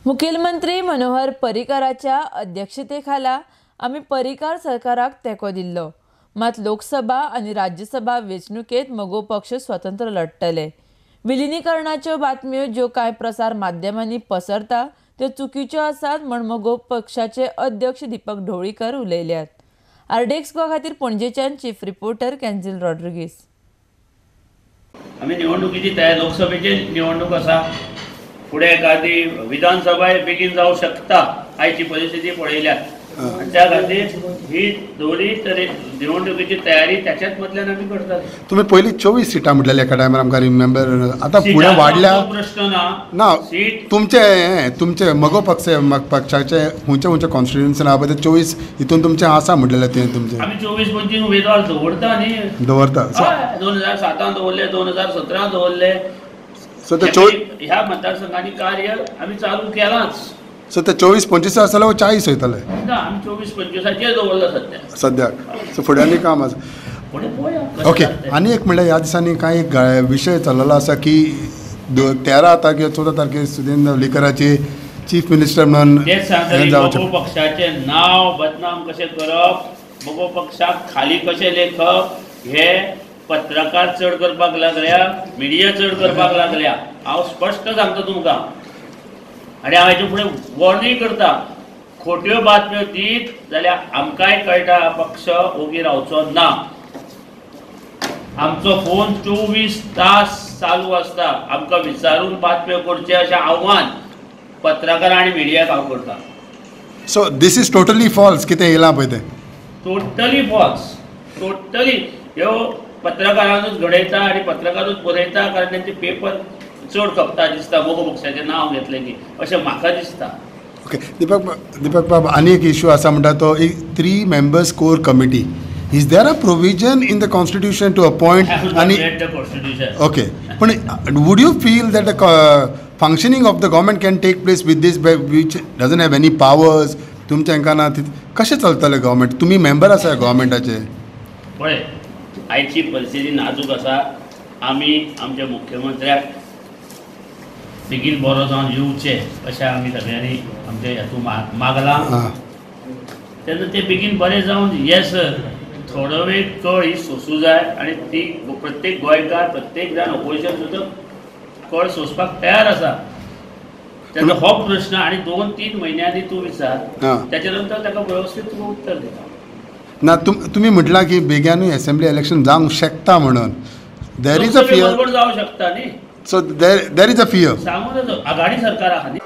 मुखेलमंत्री मनोहर पर्रीकाराच्या अध्यक्षतेखाला आमी पर्रीकार सरकाराक तेंको दिल्लो. मात लोकसभा आनी राज्यसभा वेंचणुकेत मगो पक्ष स्वतंत्र लढटले. विलिनीकरणाच्यो बातम्यो ज्यो कांय प्रसार माध्यमांनी पसरता त्यो चुकीच्यो आसात म्हण मगो पक्षाचे अध्यक्ष दीपक ढवळीकर उलयल्यात. आरडीएक्स गोवा खातीर पणजेच्यान चीफ रिपोर्टर कॅन्झिल रॉड्रिगीस. आमी निवडणुकीची तयारी, लोकसभेची निवडणूक आसा, फुडें एखादी विधानसभाय बेगीन जावं शकता आयची परिस्थिती पळयल्यार, आनी त्या खातीर ही दोनूय तरे निवडणुकीची तयारी त्याच्याच मदल्यान आमी करतात. तुमी पयलीं 24 सिटां म्हटलेले एका टायमार आमकां रिमेंबर, आतां फुडें वाडल्या प्रश्न ना. ना सीट तुमचे तुमचे मगो पक्ष पक्षाचे खंयचे खंयचे कॉन्स्टिट्युएन्सी आहा पळय ते 24 हितून तुमचें आसा म्हटलेलें तें तुमचें. आमी 24-25 उमेदवार दवरता न्ही, दवरता. 2007 दवरले, 2017 दवरले. सो ते ह्या मतदारसंघांनी कार्य आमी चालू केलांच. सो ते 24-25 आसतले वो 40 वयतले? ना, आमी 24-25 दवरला सद्या सद्याक. सो फुड्यांनी काम आसा. ओके, आनी एक म्हणल्यार ह्या दिसांनी कांय एक विशय चल्लेलो आसा की 13 तारखेर 14 तारखेर सुदिन ढवळीकराची चीफ मिनिस्टर म्हणून मगो पक्षाचें नांव बदनाम कशें करप, मगो पक्षाक खाली कशें लेखप हे पत्रकार चड करपाक लागल्या, मिडिया चड करपाक लागल्या. हांव स्पश्ट सांगता तुमकां आनी हांव हेचे फुडें वॉर्नूय करता, खोट्यो बातम्यो दीत जाल्यार आमकांय कळटा पक्ष ओगी रावचो ना. आमचो फोन 24 तास चालू आसता, आमकां विचारून बातम्यो करचे अशें आव्हान पत्रकार आनी मिडियाक हांव करता. So this is totally false कितें येयलां पळय तें टोटली फॉल्स, टोटली. ह्यो पत्रकारानूच घडयता आनी पत्रकारूच बरयता, कारण तेंचे पेपर चड खपता दिसता मगो पक्षाचें नांव घेतलें की, अशें म्हाका दिसता. ओके दीपक बाब, आनी एक इशू आसा म्हणटा तो एक 3 members core committee. Is there a provision in the constitution to appoint? आनी ओके, पूण would you feel that the functioning of the government can take place with this which doesn't have any powers? तुमच्या हांकां ना कशें चलतलें government? तुमी member आसा गव्हर्मेंटाचे. पळय, आयची परिस्थिती नाजूक आसा. आमी आमच्या मुख्यमंत्र्याक बेगीन बरो जावन येवचें अशें आमी सगळ्यांनी आमच्या हेतू मागलां. तेन्ना ते बेगीन बरें जावन येस थोडो वेळ कळ ही सोसूं जाय आनी ती प्रत्येक गोंयकार, प्रत्येक जाण ओपोजिशन सुद्दां कळ सोंसपाक तयार आसा. तेन्ना हो प्रश्न आनी 2-3 म्हयन्यांनी तूं विचार, त्याच्या नंतर ताका वेवस्थीत तुका उत्तर दिता. ना, तुमी म्हटलां की बेग्यानूय एसेंब्ली इलेक्शन जावंक शकता म्हणून, there is a fear जावं शकता न्ही. So there is a fear. सांगून आघाडी सरकार आहा न्ही.